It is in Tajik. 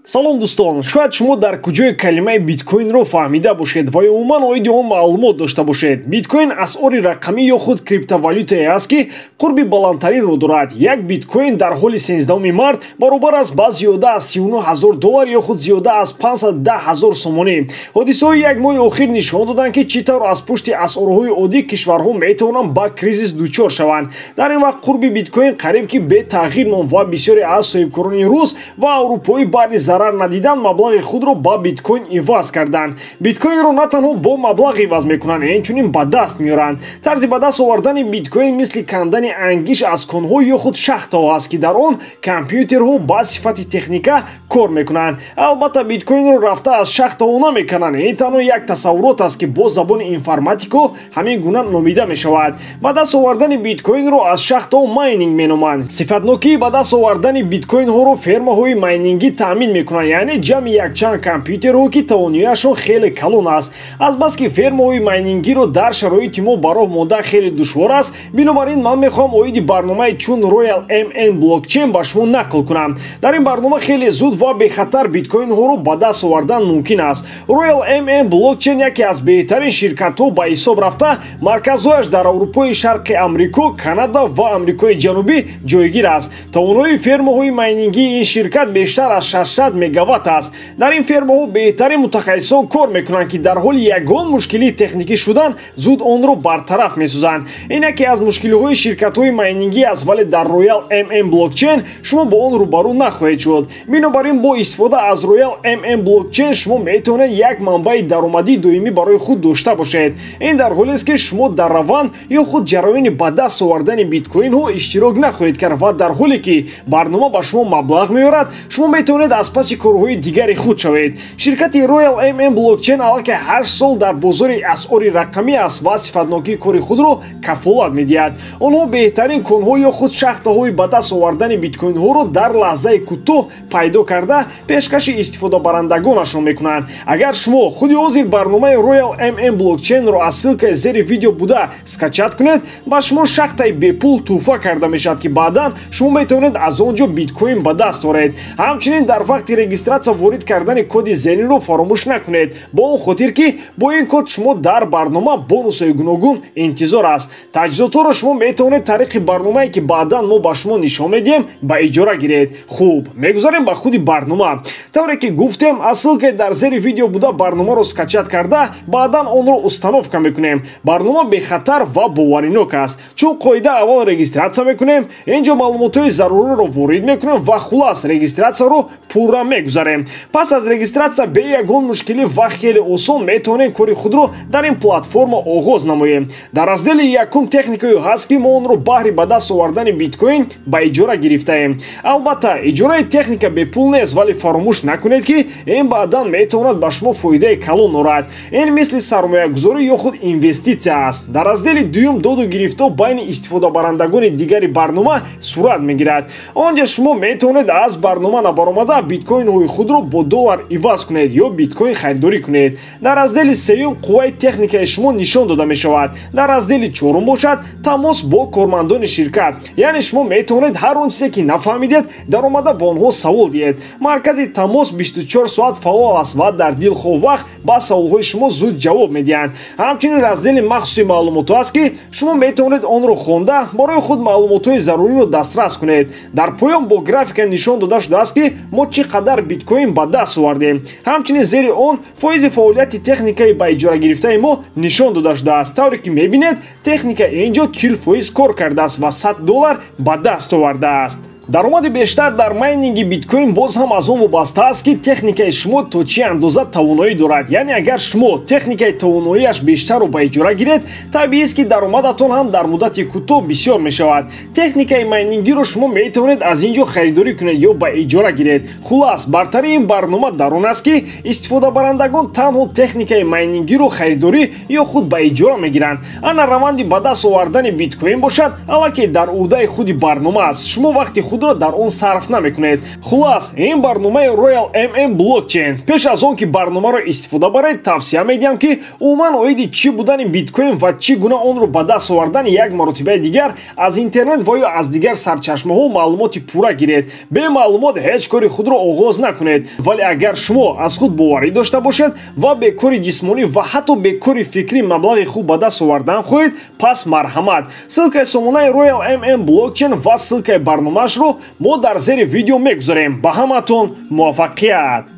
Салом дӯстон, шояд шумо дар куҷои калимаи биткоинро фаҳмида бошед ва ё умуман оиди он маълумот дошта бошед. Биткоин асъори рақамӣ ё худ криптовалютае аст, ки қурби баландтаринро дорад. Як биткоин дар ҳоли 13 март баробар аст ба зиёда аз 39 ҳазор доллар ё худ зиёда аз 510 ҳазор сомонӣ. Ҳодисаҳои як моҳи охир нишон доданд, ки чӣ тавр аз пушти асъорҳои оддӣ кишварҳо метавонанд ба кризис дучор шаванд. Дар ин вақт қурби биткоин қариб ки бетағйир монд ва бисёре аз соҳибкорони рус ва аврупоӣ баъди зарар надидан маблағи худро ба биткоин иваз карданд. Биткоинро на танҳо бо маблағ иваз мекунанд, инчунин ба даст меоранд. Тарзи ба даст овардани биткоин мисли кандани ангиш аз конҳо ё худ шахтаҳо аст, ки дар он компютерҳо ба сифати техника кор мекунанд. Албатта, биткоинро рафта аз шахтаҳо намекананд. Ин танҳо як тасаввурот аст, ки бо забони информатико ҳамин гуна номида мешавад. Ба даст овардани биткоинро аз шахтаҳо майнинг меноманд. Сифатнокии ба даст овардани биткоинҳоро фермаҳои майнингӣ таъмин мекунанд, яъне ҷамъи якчанд компютерҳо, ки тавоноияшон хеле калон аст. Азбаски фермаҳои майнингиро дар шароити мо ба роҳ мондан хеле душвор аст, бинобар ин ман мехоҳам оиди барномаи чун Royal MN Blockchain ба шумо нақл кунам. Дар ин барнома хеле зуд ва бехатар биткоинҳоро ба даст овардан мумкин аст. Royal MN Blockchain яке аз беҳтарин ширкатҳо ба ҳисоб рафта, марказҳояш дар Аврупои Шарқи, Амрико, Канада ва Амрикои Ҷанубӣ ҷойгир аст. Тавоноии фермаҳои майнингии ин ширкат бештар аз 600 мегаватт аст. Дар ин фермаҳо беҳтарин мутахассисон кор мекунанд, ки дар ҳоли ягон мушкилии техникӣ шудан зуд онро бартараф месозанд. Ин яке аз мушкилиҳои ширкатҳои майнингӣ аст, вале дар Royal MM Blockchain шумо бо он рӯбарӯ нахоҳед шуд. Бинобар ин бо истифода аз Royal MM Blockchain шумо метавонед як манбаи даромадии доимӣ барои худ дошта бошед. Ин дар ҳолест, ки шумо дар раванд ё худ ҷараёни ба даст овардани биткоинҳо иштирок нахоҳед кард ва дар ҳоле ки барнома ба шумо маблағ меорад, шумо метавонед аз паси корҳои дигари худ шавед. Ширкати Royal MM Blockchain аллакай 8 сол дар бозори асъори рақамӣ аст ва сифатнокии кори худро кафолат медиҳад. Онҳо беҳтарин конҳо ё худ шахтаҳои ба даст овардани биткоинҳоро дар лаҳзаи кӯтоҳ пайдо карда пешкаши истифодабарандагонашон мекунанд. Агар шумо худи ҳозир барномаи Royal MM Blockchain-ро аз ссылкаи зери видео буда скачать кунед, ба шумо шахтаи бепул тӯҳфа карда мешавад, ки баъдан шумо метавонед аз он ҷо биткоин ба даст оред. Ҳамчунин дар вақти регистратсия ворид кардани коди зеринро фаромӯш накунед, бо он хотир ки бо ин код шумо дар барнома бонусҳои гуногун интизор аст. Таҷҳизотҳоро шумо метавонед тариқи барномае, ки баъдан мо ба шумо нишон медиҳем, ба иҷора гиред. Хуб, мегузарем ба худи барнома. Тавре ки гуфтем, аз ссылкаи дар зери видео буда барномаро скачать карда, баъдан онро установка мекунем. Барнома бехатар ва боваринок аст, чун қоида аввал регистратсия мекунем, инҷо маълумотҳои заруриро ворид мекунем ва хулас регистратсияро пурра мегузарем. Пас аз регистратсия бе ягон мушкилӣ ва хеле осон метавонем кори худро дар ин платформа оғоз намоем. Дар раздели якум техникае ҳаст, ки мо онро баҳри ба даст овардани биткоин ба иҷора гирифтаем. Албатта, иҷораи техника бепул нест, вале фаромӯш накунед, ки ин баъдан метавонад ба шумо фоидаи калон орад. Ин мисли сармоягузорӣ ё худ инвеститсия аст. Дар раздели дуюм доду гирифто байни истифодабарандагони дигари барнома сурат мегирад. Он ҷо шумо метавонед аз барнома набаромада биткоинҳои худро бо доллар иваз кунед ё биткоин харидорӣ кунед. Дар раздели сеюм қувваи техникаи шумо нишон дода мешавад. Дар раздели чорум бошад тамос бо кормандони ширкат, яъне шумо метавонед ҳар он чизе ки нафаҳмидед, даромада ба онҳо савол диҳед. Маркази тамос 24 соат фаъол аст ва дар дилхоҳ вақт ба саволҳои шумо зуд ҷавоб медиҳанд. Ҳамчунин раздели махсуси маълумотҳо аст, ки шумо метавонед онро хонда барои худ маълумотҳои заруриро дастрас кунед. Дар поён бо графика нишон дода шудааст, ки мо чӣ қадар биткоин ба даст овардем. Ҳамчунин зери он фоизи фаъолияти техникаи ба иҷора гирифтаи мо нишон дода шудааст. Тавре ки мебинед, техника инҷо 40% кор кардааст ва $100 ба даст овардааст. Даромади бештар дар майнинги биткоин боз ҳам аз он вобаста аст, ки техникаи шумо то чӣ андоза тавоноӣ дорад. Яъне агар шумо техникаи тавоноиаш бештарро ба иҷора гиред, табиист, ки даромадатон ҳам дар муддати кӯтоҳ бисёр мешавад. Техникаи майнингиро шумо метавонед аз ин ҷо харидорӣ кунед ё ба иҷора гиред. Хулас, бартарии ин барнома дар он аст, ки истифодабарандагон танҳо техникаи майнингиро харидорӣ ё худ ба иҷора мегиранд. Ана раванди ба даст овардани биткоин бошад, аллакай дар ӯҳдаи худи барнома аст. Шумо вақти худро дар он сарф намекунед. Хулас, ин барномаи Royal MM Blockchain. Пеш аз он ки барномаро истифода баред, тавсия медиҳам, ки умуман оиди чӣ будани биткоин ва чӣ гуна онро ба даст овардан як маротибаи дигар аз интернет ва ё аз дигар сарчашмаҳо маълумоти пурра гиред. Бе маълумот ҳеҷ кори худро оғоз накунед. Вале агар шумо аз худ боварӣ дошта бошед ва бе кори ҷисмонӣ ва ҳатто бе кори фикрӣ маблағи хуб ба даст овардан хоҳед, пас марҳамат. Ссылкаи сомонаи Royal MM Blockchain ва ссылкаи барномаашро мо дар зери видео мегузорем. Ба ҳаматон муваффақият!